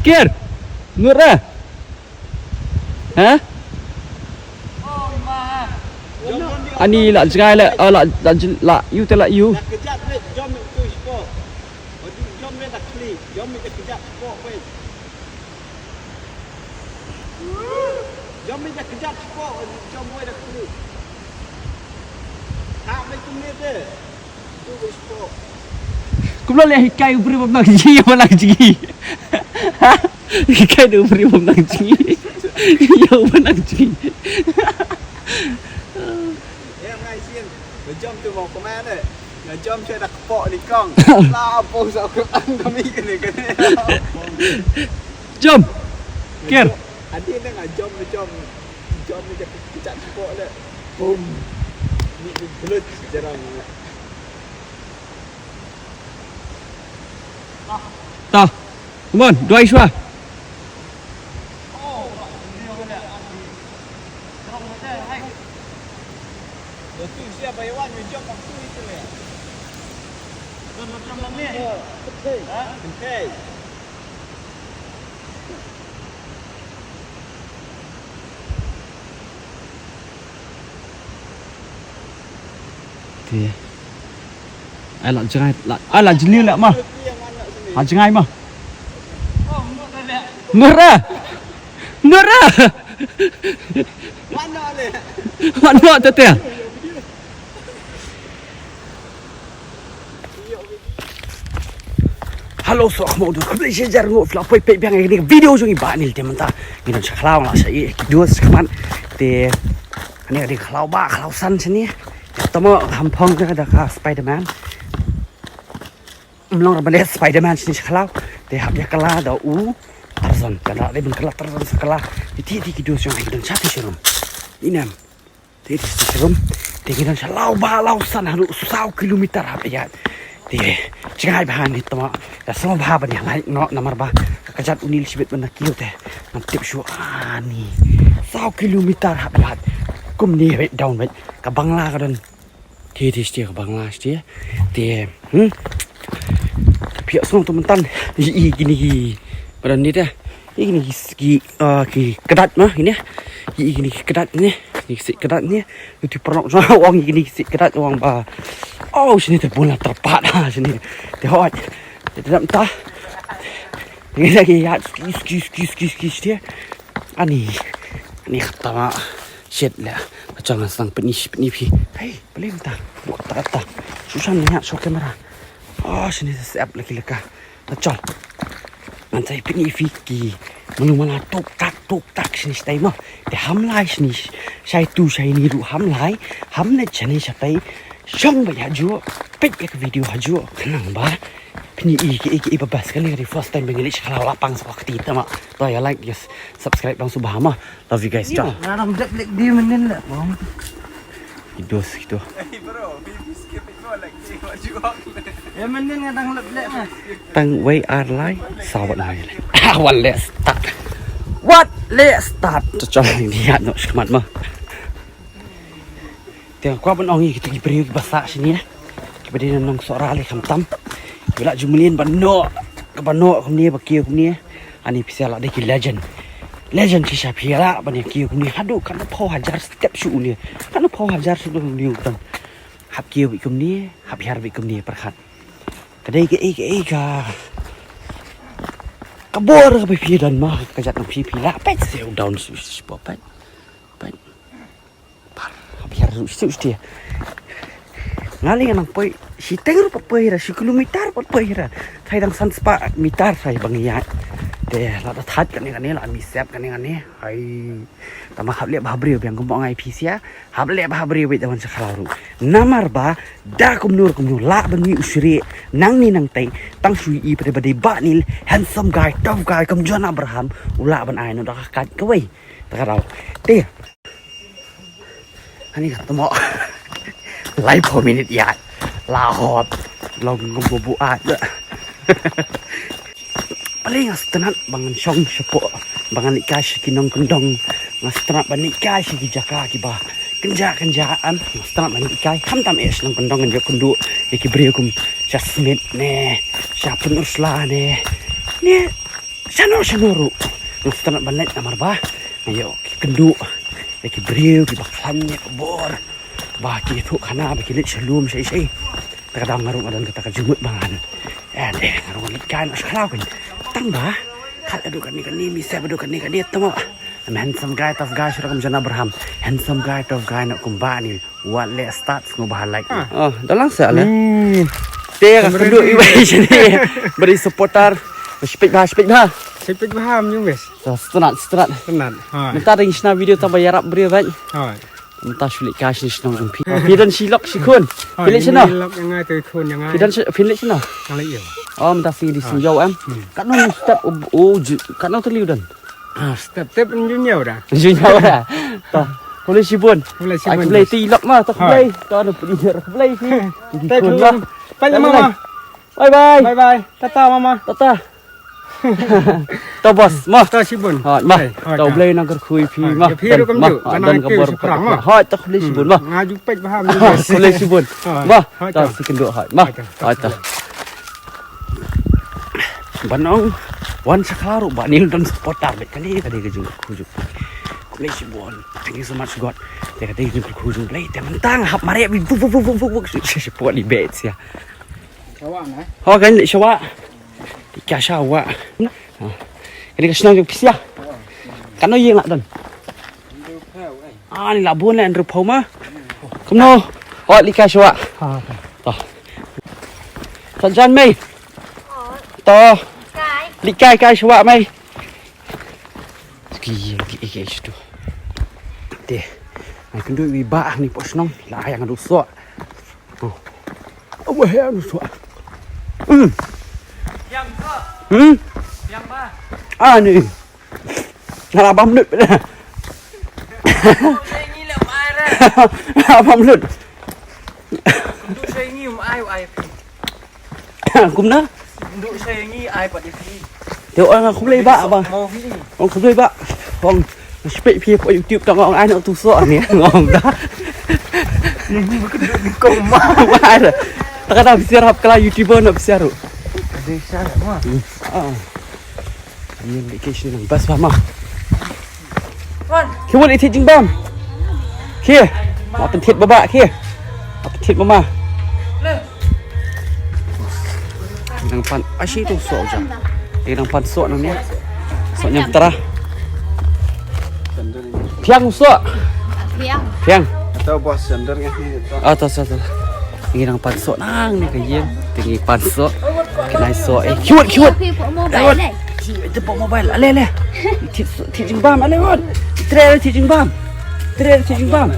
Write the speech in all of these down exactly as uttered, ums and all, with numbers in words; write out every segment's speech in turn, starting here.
Kier. Nura. Ha? Ani la jngai la, ah, la, la jn-, la ïu te la ïu. Kumno leh hikai u briew bym nang jngi, ïa u ba nang jngi. Hikai da u briew bym nang jngi, ïa u ba nang jngi. Nga jump tu mo kmen eh. Nga jump sha da kpoh ni kong. La po sa ko ang kami kene kene. Jump. Ker. Adi ne nga jump, jump. Jump ni da kecak kpoh le. Boom. Ni ni belut jarang. Tah. Come on, dua iswa. Te. Ai la jngai la, ai la jngai la ma. Ha jngai ma. Nora. Nora. Mano tete. Hello, so mo du khublei shibun jar ngo phi la poi peit biang ïa kane ka video jong i Bah Nil. Te mynta ngi don sha khlaw, nga la shah ïeh ki dos shakhmat. Te kane ka dei ka khlaw ba, khlaw san shane. Te mo kham phong ka da ka Spider-Man. Ym long re ban leh Spider-Man shane sha khlaw. Te hap ïa kylla da u Tarzan, ka da dei ban kylla Tarzan sa kylla. Te te ki dos jong ngi don sha te sha rum. Inem. Te te sha rum. Te ngi don sha law ba law san haduh saw kilometer hap ïaid. Te jngai bha ngi tama. Ka sngewbha ban ïa lait noh namar ba ka kjat u Nil shibit ban da kiew te ngam tip shuh ani. Saw kilometer hap ïaid. Kumne beit down beit. Ka Bangla ka don. Te te stia ka Bangla stia. Te hmm. Phi ïohsngew to mynta. Ï kine ki. Ba don ni te. Ï kine ki, ki, ah, ki kdat ma kine. Ï kine ki kdat ne. Kine ki siej kdat ne. Ï tu pernok jong ong ï kine ki siej kdat ong ba. Oh, shane te bun la tyrpad ha shane. Te hoi. Te te dam ta. Ngi lagi ïa ski ski ski ski ski stia. Ani. Ani kata ma. Shit la. Ka chang sang pynï pynï phi. Hei, blim ta. Bok ta ta. Susan ïa show camera. Oh, shane sep lagi laka. Tachol. Ngan sa ïa pynï phi ki. Mano mano tuk tak tuk tak shane shatai ma. Te ham lai shane shai tu shai ni ruh ham lai. Ham ne shane shatai. Shong ba ïa juh. Peit ïa ka video ha juh. Khnang ba pynï ï ki ï ki ï ba bas kane ka dei first time ba ngi leit sha khlaw la pang sa ka kti tama. To ïa like, yes, subscribe bang subha ma. Love you guys. Ciao. Nga dang dep lek di mynnin la bang. Ki dos kitu. Ya mynnin nga dang lep lek ma. Tang wei ar lai. Sa wat lai. Wat lek start. Wat lek start. Tachol ni ïa no shkmat ma. Te nga kwah ban ong ïa kito ki briew kiba sah shane. Kiba dei na Nongsohra le khamtam. Kiba la ju mlien ba noh. Kaba noh kumne ba kiew kumne. Ani pisa la dei ki legend. Legend shisha phi la ban ïa kiew kumne haduh katno phew hajar step shuh une. Katno phew hajar shuh une u don. Hap kiew beit kumne, hap hiar beit kumne pyrkhat. Ka dei kaei kaei ka. Ka bor kaba phi don ma ka jait nong phi phi la peit se u down shuh shuh peit. Peit. Par, hap hiar ruh shuh shuh. Nga lei nga nang poi shiteng ruh pat poi ra, shi kilometer pat poi ra. Thai dang san spah meter thai ba ngi ïaid. Te la da thait kane kane, la mih sep kane kane. Hai. Tangba hap leh bha briew biang kumba nga ïa phi sha. Hap leh bha briew beit da wan sha khlaw ruh. Namar ba da kumno kumno lah ban mih u shrieh nangne nangtei. Tang shu ïohi pat ba dei Bah Nil, handsome guy, tough guy, kum John Abraham, u lah ban ai noh da ka kat kawei. Ta ka daw. Te. Ani ka tmo. Laiphew minit ïa. La hot. Long ngum bu at. Balei nga sngewtynnat ba ngan shong shapoh. Ba ngan leit kai sha ki nongkyndong. Nga sngewtynnat ban leit kai sha ki jaka kiba. kynja kynja, em, nga sdang ban leit kai, khamtam eh shnong kyndong, ngan ïoh kynduh ïa ki briew kum sha Smit ne sha Pynursla ne, ne shano shano ruh. Nga sdang ban leit namar ba nga ïoh kynduh ïa ki briew kiba khlaiñ ïa ka bor, ba ki ïathuh khana ba ki leit sha lum sha ei sha ei. Te ka daw nga ruh nga don kata ka jingmut ba ngan, eh, te nga ruh ngan leit kai noh sha khlaw kein. Tang ba khat haduh kane kane, mi sep haduh kane kane, tang ba I'm handsome guy, tough guy, shu ruh kum John Abraham. Handsome guy, tough guy, noh kumba ni. Wat leh start sngewbha like. Ah. Oh, dah lang sa lah. Hmm. Te ka kynduh iwei shane. Beri supporter. Spek bha, spek bha. Spek bha, am yung bes. Stunat, stunat. Stunat. Ha. Mynta dang shna video tang ba ïarap briew bad. Ha. Mynta shu leit kai shane shnong em phi. Phi don shi lok shi khun. Phi leit shano? Lok ïa nga, te khun ïa nga. Phi don shi, phi leit shano? Nga leit ïew. Oh, mynta sngi dei sngi ïew em. Hmm. Katno step, oh, oh, ju-, katno tylli u don? Ah, step step yn ju ñiew da. Ju ñiew da. To. Khublei shibun. Khublei shibun. Ai, khublei ti lok ma, to khublei. To da pudi khublei shi. Te khun ma. Bye bye mama. Bye bye. Bye bye. Tata mama. Tata. To bos, ma. To shibun. Ha, ma. To Blei nang kyrkhu ïa phi ma. Phi ruh kumjuh. Don ka bor. Ha, to khublei shibun ma. Nga ju peit bha ma. Khublei shibun. Ma. To si kynduh ha. Ma. Ha, to. Ban ong wan sha khlaw ruh ba nil don supporter bad kane ka dei ka jingkyrkhu jong U Blei. Khublei shibun. Thank you so much God. Te ka dei ka jingkyrkhu jong U Blei. Te mynta nga hap mareh bad vuk vuk vuk vuk vuk. Shi shi pot ni bet sia. Shawa na. Ho kan shawa. Ka shawa. Kane ka shnong jong phi sia. Kano ïing la don. Ah, ni la bun la Andrew Pau ma. Kumno? Oh, lika shawa. Ha. To. San jan mei. To. Lika kai shawa mei. Ki ki ki tu. Te. Ai kynduh wi ba ni pos nong la yang du so. Oh. Oh, wah ya du so. Hmm. Hmm. Ah ni. Nga la bam lut. Nga la bam lut. Kumno? Te ong nga khublei ba ba. Ong khublei ba. Ong spek phi po YouTube tang ong ai no tu so ni. Ong da. Ni ni kong ma. Ta ka da bisiar hap kala YouTuber no bisiar ru. Ada siar ma. Ah. Ïa ngi ki shu nang bas ba ma. Wan. Ki wan i thit jingbam. Ki. Ma pynthied ba ba ki. Ma pynthied ba ma. Le. Nang pan ashi tu so ja. Nang pan so nang ni. So nyam tara. Phiang so. Phiang. Phiang. Atau bos sender ngi ni. Ah, to so to. Ngi nang pan so nang ni ka ïing. Te ngi pan so. Ki nai so eh. Cute, cute. Phi pok mobile eh. Cute, pok mobile. Ale, ale. Thit so, thit jingbam. Ale, wan. Tre thit jingbam. Tre thit jingbam.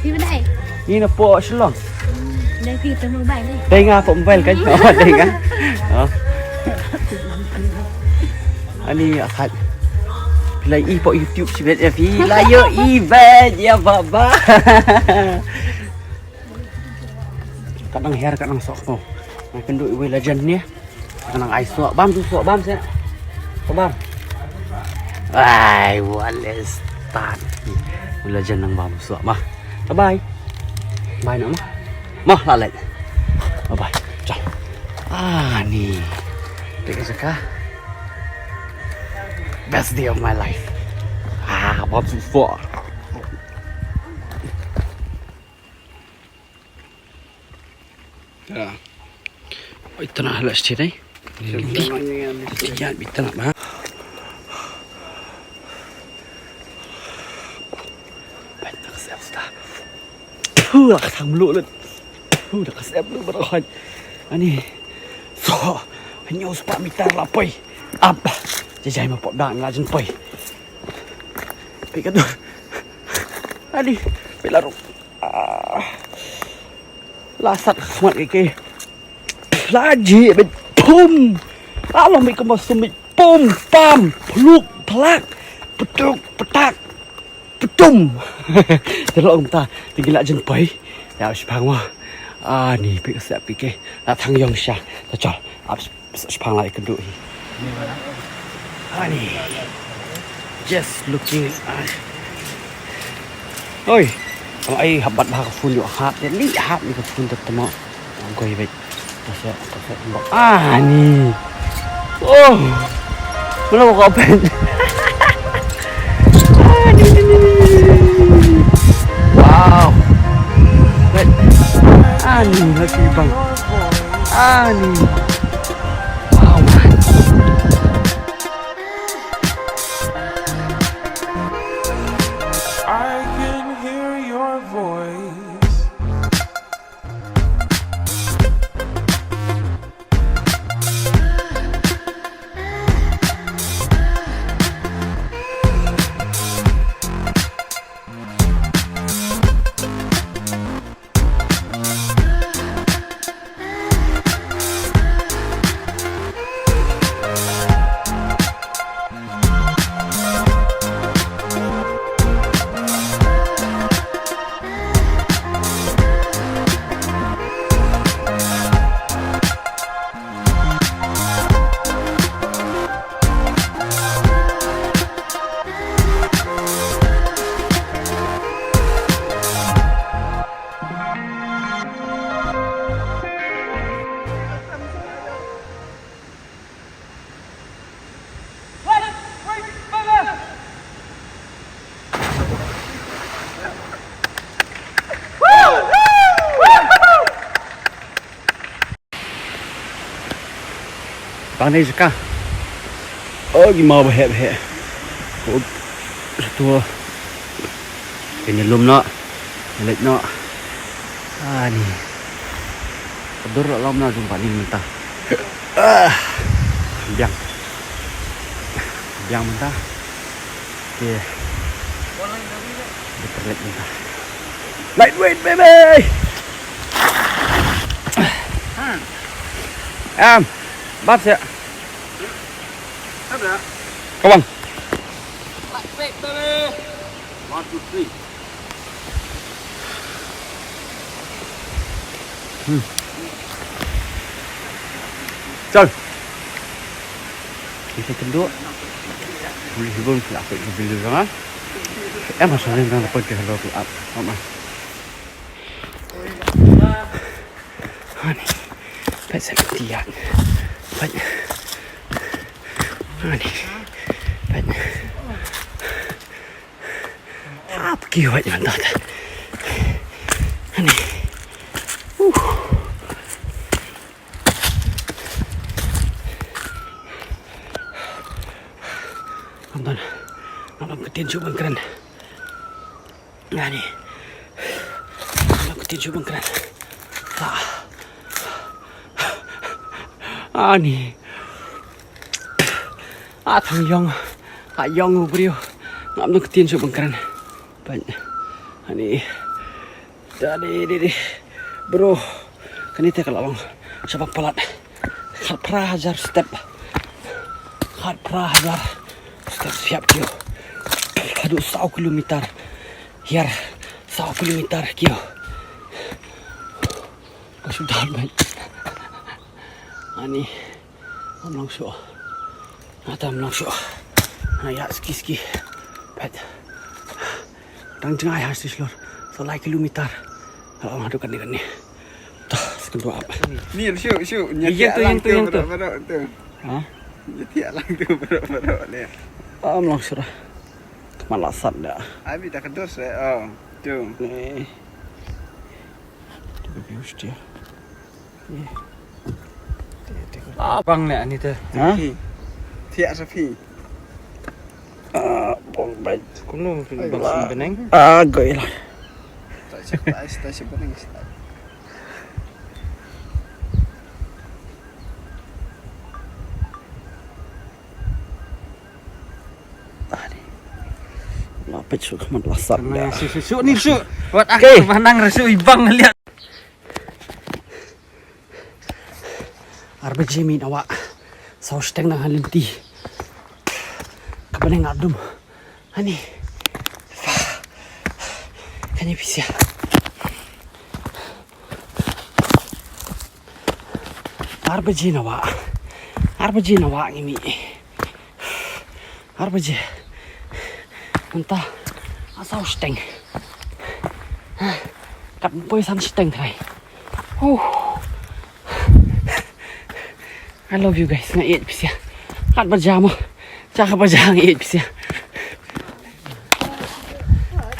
Phi ba dei. Ngi na pok Shillong. Dei phi pok mobile eh. Dei nga pok mobile kan. Oh, dei nga. Oh. Ani akat. Phi la i pok YouTube shibet ya phi. La yo i bet ya baba. Kat nang her, kat nang sok ko. Nang kynduh iwei la jan ni. Kat nang ai sok bam tu sok bam se. Sok bam. Ai, wale start. Iwei la jan nang bam sok ma. Bye bye. Bye nang ma. Ma la leh. Bye bye. Ciao. Ah ni. Teka saka. Best day of my life. Ah, bam tu sok. Ya. Oi, tana hala sthi dai. Tiyan bitana ba. Bai na ka sep sta. Thu la ka thang mlu lut. Thu la ka sep lu ba khoi. Ani. So, hynñiew spah mitar la poi. Ap. Jajai ma pop da la jin poi. Pi ka dur. Ani. Pi la ruk. Ah. La sat khmat ke ke. La ji bit pum. La long bit kama sum bit pum pam pluk plak petuk petak petum. Te long ta te ngi la jin poi. Ya shipang wa. Ani pi ka sep ke ke. La thang yong sha. Ta chol. Ap Sa shipang la ïakynduh hi. Ani. Just looking at Oi, tang ai hap bat bha ka phone ïoh hap, ïa li hap ïa ka phone tat tama. Goi bait. Ta sa, ta sa, bak. Ah, ni. Oh. Mana ko open? Ah, ni, ni, ni, ni, ni. Wow. Bait. Ah, ni, lagi bang. Ah, ni. Wow, man. I can hear your voice. Bang dei jaka. Oh, ki maw baheh baheh. Ko satu. Kini lum noh. Lek noh. Ah, ni. Kedur lom na jumpa ni mentah. Ah. Biang. Biang mentah. Okey. Bitter lek mentah. Lightweight, baby. Em, bat siap. Apa? Kawang. One, two, three. Hmm. Chal. Kita tunduk. Ni hibun pula apa yang bila kan? Em, masa ni kan apa dia kalau tu up. Apa? Ani. Pat sa tiak. Pat. Ani. Pat. Ap ki wat man ta. Ani. Uh. Anton. Anton ketin cuba keren. Ani. Ngam kti ju bangkran. Ah. Ani. Ah, thang yong. Ah, yong u briew. Ngam kti ju bangkran. Ban. Ani. Dadi, dadi. Bro. Kane te ka la long shaba palat. Khatphra hajar step. Khatphra hajar step siap kio. Haduh saw kilometer. Hiar saw kilometer kio. Ka shu dal ban. Ani. Am long shuh. Ata am long shuh. Ha, ïa ski ski. Pat. Tang jngai ha sti shlur. Saw lai kilometer. Haduh kane kane. Tah, second dua ap. Ni, shu, shu. Ïeng tu, ïeng tu, ïeng tu. Baroh, baroh tu. Ha? Nyatiak lang tu, baroh, baroh ni. Am long shuh. Kemala sat dah. Abi tak kedus eh. Oh, tu. Ni. Tu baby hostia. Ni. Abang ni ani tu. Ha? Safi. Tiak Safi. Ah, bong bai. Kumno bang beneng? Ah, goi lah. Tak syak, tak syak beneng. Ani. La peit shu khmat la sat. Shu shu shu ni shu. Wat ak manang shu ibang liat. Ar baje min awak. Saw shiteng nang ha lynti. Ka bneng ap dum. Ani. Kane pisa. Ar baje na wah. Ar baje na wah ngi mih. Ar baje. Mynta. Ah, saw shiteng. Kat poi san shiteng trai. Huh. I love you guys. Nga ïeit pisa. Kat baja mo. Cha ka baja nga ïeit pisa.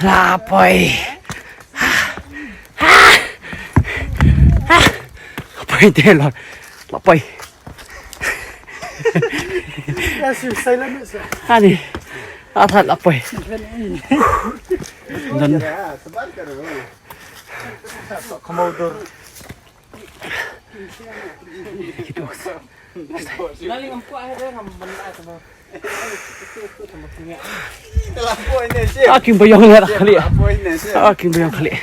La poi. Poi te lor. La poi. Ani. Athat la poi. Dan. Khmau dur. Aking bayong le khali. Aking bayong khali.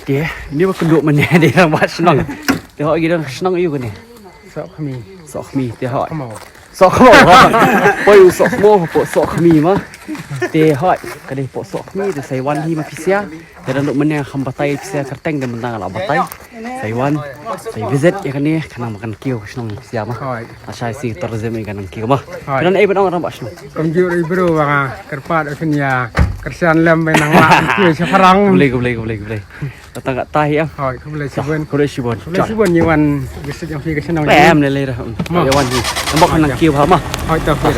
Te ni ba kynduh mane de ba shnong. Te ho gi dang shnong yu kane. Sok mi. Sok mi te ho. Khmau. Sok khmau. Poi u sok mo po sok mi ma. Te ho kane po sok mi te sai wan hi ma pisa. Te dang duk mane kham batai pisa kyrteng de mentang la batai. Sai wan. Sai visit ïa kane khnang ba kan kiew ka shnong pisa ma. Hoi. Asha si tourism ïa kan kiew ma. Hoi. Kane ai ban ong ram ba shnong. Kumjuh ri bro ba nga kyrpad ïa kyrshan lem ba nang la kiew sha pharang. Khublei khublei khublei khublei. Datang kat tai ya. Hoi, khublei shibun. Khublei shibun. Khublei shibun ïa wan visit ïa phi ka shnong. Em le le ra. Ïa wan hi. Nampak kan kiew ha ma. Hoi to phi.